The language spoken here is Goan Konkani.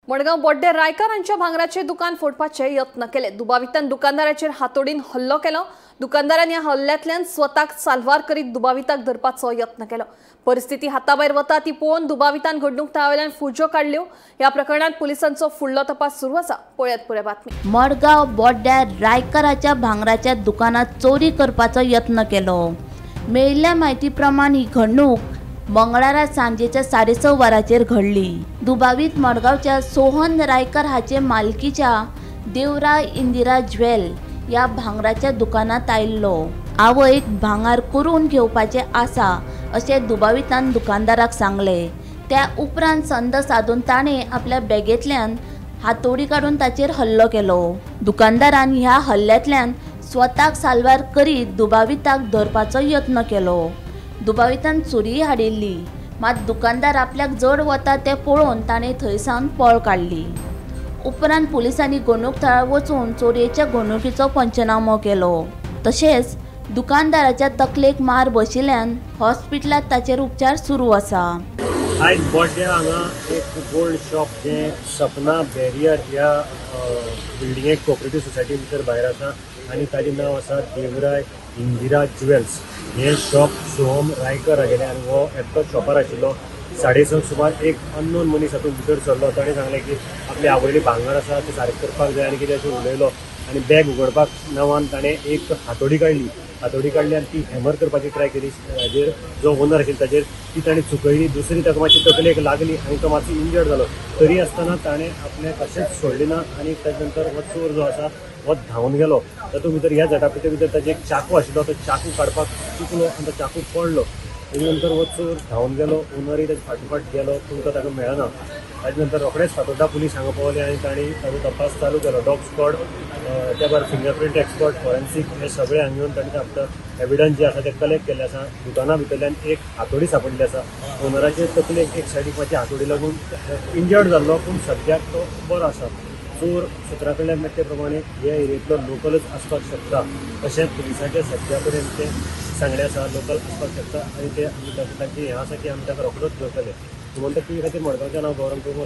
मडगांव बोड्डे रायकार हांच्या भांगराचे दुकान फोडपाचे यत्न केले. दुबावितान दुकानदाराचेर हातोडीन हल्लो केलो. दुकानदारान ह्या हल्ल्यांतल्यान स्वताक साल्वार करीत दुबाविताक धरपाचो यत्न केलो. परिस्थिती हाताभायर वता ती पळोवन दुबावितान घडणूक थळावेल्यान फुज्यो काडल्यो. ह्या प्रकरणात पुलिसांचो फुडलो तपास सुरू आसा. पळयात पुराय बातमी. मडगांव बोड्ड्यार रायकाराच्या भांगराच्या दुकानात चोरी करपाचो यत्न केलो. मेळिल्ल्या म्हायती प्रमाण ही घडणूक मंगळारा सांजेच्या 6:30 वरांचेर घडली. दुबावीत मडगांवच्या सोहन रायकर हाचे मालकीच्या देवरा इंदिरा ज्वेल ह्या भांगराच्या दुकानात आयिल्लो. आवयक भांगार करून घेवपाचें आसा अशें दुबावितान दुकानदाराक सांगलें. त्या उपरांत संद सादून ताणें आपल्या बॅगेंतल्यान हातोडी काडून ताचेर हल्लो केलो. दुकानदारान ह्या हल्ल्यांतल्यान स्वताक साल्वार करीत दुबाविताक धरपाचो यत्न केलो. दुबावितान सुरी हाडिल्ली, मात दुकानदार आपल्याक जड वता तें पळोवन ताणें थंय सावन पळ काडली. उपरांत पुलिसांनी घडणूक थळार वचून चोरयेच्या घडणुकेचो पंचनामो केलो. तशेंच दुकानदाराच्या तकलेक मार बशिल्ल्यान हॉस्पिटलांत ताचेर उपचार सुरू आसा. आयज बोड्ड्या हांगा एक गोल्ड शॉप जें सपना बॅरियर ह्या बिल्डिंगेक कोऑपरेटीव सोसायटी भितर भायर आसा आनी ताजें नांव आसा देवराय इंदिरा ज्वेल्स. हें शॉप सोहम रायकर हागेलें आनी हो एकटोच शॉपार आशिल्लो. 6:30 सुमार एक अननोन मनीस हातूंत भितर सरलो. ताणें सांगलें की आपली आवयली भांगर आसा तें सारकें करपाक जाय आनी कितें अशें उलयलो आनी बॅग उगडपाक नांवान ताणें एक हातोडी काडली. हातोडी काडली आनी ती हॅमर करपाची ट्राय केली हाजेर जो ओनर आशिल्लो ताजेर. ती ताणें चुकयली. दुसरी ताका मातशी तकलेक लागली आनी तो मातसो इंजर्ड जालो. तरी आसतना ताणें आपलें कशेंच सोडलें ना आनी ताजे नंतर हो चोर जो आसा हो धांवन गेलो. तातूंत भितर ह्या झटापटी भितर ताजे एक चाकू आशिल्लो, तो चाकू काडपाक चुकलो आनी तो चाकू पडलो. तेजे नंतर हो चोर धांवन गेलो. ओनरय ताजे फाटोफाट गेलो पूण तो ताका मेळना. ताजे नंतर रोखडेच फातोड्डा पुलीस हांगा पावले आनी तांणी ताजो तपास चालू केलो. डॉग स्क्वॉड, त्या भायर फिंगरप्रिंट एक्सपर्ट, फॉरेन्सीक हे सगळे हांगा येवन तांणी आपलो एविडन्स जे आसा ते कलेक्ट केल्ले आसा. दुकाना भितरल्यान एक हातोडी सापडली आसा. ओनराचे तकलेक एक सायडीक मातशी हातोडी लागून इंजर्ड जाल्लो पूण सद्याक तो बरो आसा. चोर सुत्रा कडल्यान मेळटे प्रमाणे हे एरियेंतलो लोकलच आसपाक शकता अशें पुलिसांचे सद्या पर्यंत तें सांगणें आसा. लोकल आसपाक शकता आनी ते आमी तांचें हें आसा की आमी ताका रोखडोच धरतले. गोमंतक टीव्ही खातीर मडगांवच्यान हांव गौरव प्रभू.